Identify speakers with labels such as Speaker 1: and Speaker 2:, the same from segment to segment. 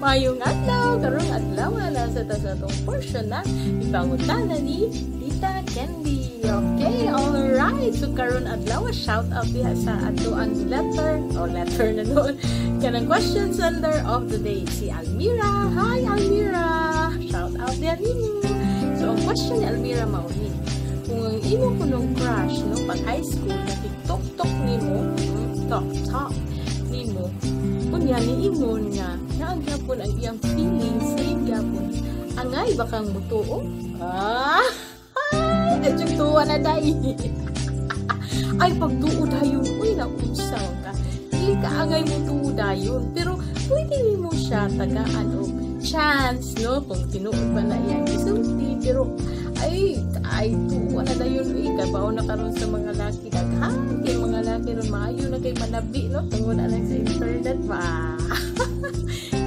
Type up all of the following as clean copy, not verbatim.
Speaker 1: Mayong adlaw, karong adlaw nasa ta sa atong portion na ipangutana ni Tita Candy. Okay, alright. So karon adlaw, shout out diha sa ato ang letter o letter na noon kanang question sender of the day, si Almira. Hi, Almira. Shout out diha nimo. So ang question ni Almira mao ni: kung ang imo kunong crush, no, pag high school nakig-talk-talk nimo, talk talk nimo, unya niingon nga naa gyapon ang iyang feelings sa iyang gyapon, angay ba kang mutuo? Ah, ay, tuwa na day. Ay, pagtuo dayon, uy, naunsa ka. Dili ka angay mo tuo dayon. Pero pwede mo siya tagaan og chance, no? Kung tinuod ba na iyang gisulti. Pero, ay, ay, tuo na dayon, uy. Kabaw na karon sa mga laki. Daghan kay mga laki ron, maayo na kay manabi, no? Tungod na lang sa internet ba.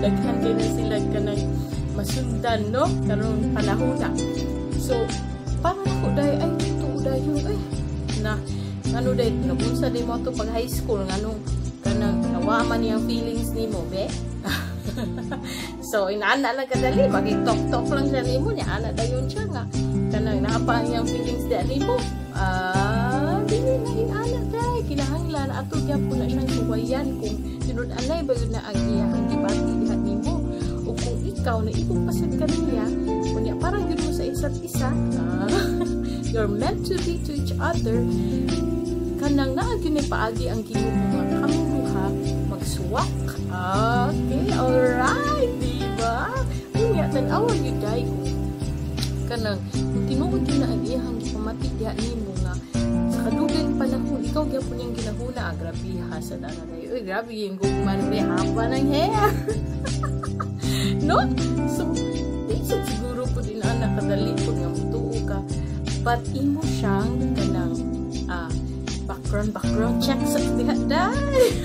Speaker 1: Daghan kay na sila kanang masundan, no? Karong panahon na. So, para nako day, ay, tuo dayon, ay, na, ano day, nagunsa di mo to pag high school, nganong, kanang, nawa man niyang feelings nimo, be? So, inaana lang kadali, magig-talk-talk lang siya nimo, niya, ana dayon siya nga, kanang, naa pa iyang feelings di nimo. Ah, dili na inana day, kinahanglan, ato gyapon na siyang suwayan kung tinud-anay ba yun na ang iyang gibati diha nimo. O kung ikaw na ibog pasad kaniya, unya parang yun mo sa isa't isa, ah, you're meant to be to each other, kanang naa gyud ni paagi ang Ginoo nga kamong duha magsuwak. Okay, alright, di ba? Unya tan-awa gyud day kung kanang kung tinuod gyud na ang iyang gipamati diha nimo nga sa kadugay panahon ikaw gyapon niyang ginahuna. Ah, grabe ha sa dana day. Uy, grabe yung gugma ni haba ng hair. No? So, di sad siguro pud inana kadali pud nga mutuo ka. But imo siyang kanang background background check sa diha day.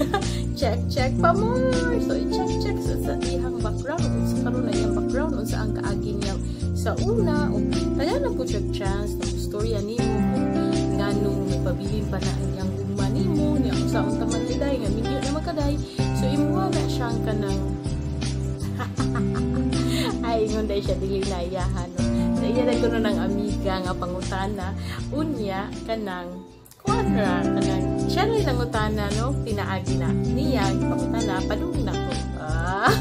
Speaker 1: Check check pa more. So i-check check sa iyang background, unsa karon na iyang background, unsa ang kaagi niya sa una, o tagaan na po siya chance na istorya nimo kung nganong nagpabilin pa na ang iyang gugma nimo niya, unsa unta man ni day nga minyo na makaday. So imuha na siyang kanang, ay, ingon day siya dili na iyahan, no? Sa iya na kuno ng amiga nga pangutana, unya kanang kuan ra, kanang siya na nangutana, no, pinaagi na niya pangutana padung na ko. Ah,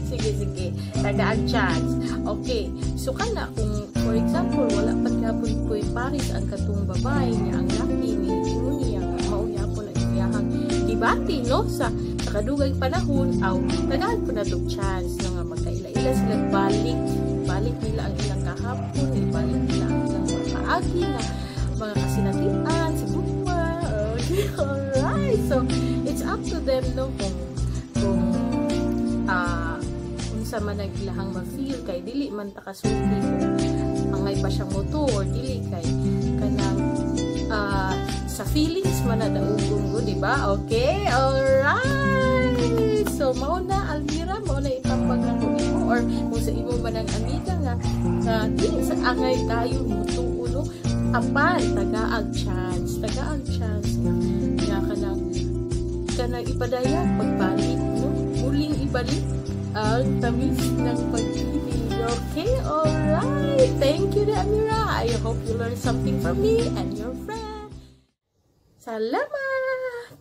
Speaker 1: sige sige, tagaag chance. Okay, so kana kung for example wala pa gyapon ko'y paris ang katong babae niya, ang laki ni ingon niya nga mao gyapon ang iyahang gibati, no, sa kadugay panahon, aw tagaan po na tog chance, no, nga magkaila-ila sila, balik balik nila ang ilang kahapon, ibalik nila ang ilang mga kaagi nga mga kasinatian sa gugma. Okay, alright, so it's up to them, no, kung unsa man ang ilahang ma-feel, kay dili man ta kasulti kung angay pa siyang moto or dili, kay kanang sa feelings man na daugon ko, di ba? Okay, alright. So mao na, Almira, mao na itambag nako nimo, or kung sa imo man ang amiga nga dili sa angay tayo mutuo, no, apan tagaag chance, tagaag chance nga kanang ipadayag pagbalik, no, muling ibalik ang tamis ng pag-ibig. Okay, alright. Thank you, Amira. I hope you learned something from me and your friend. Salamat!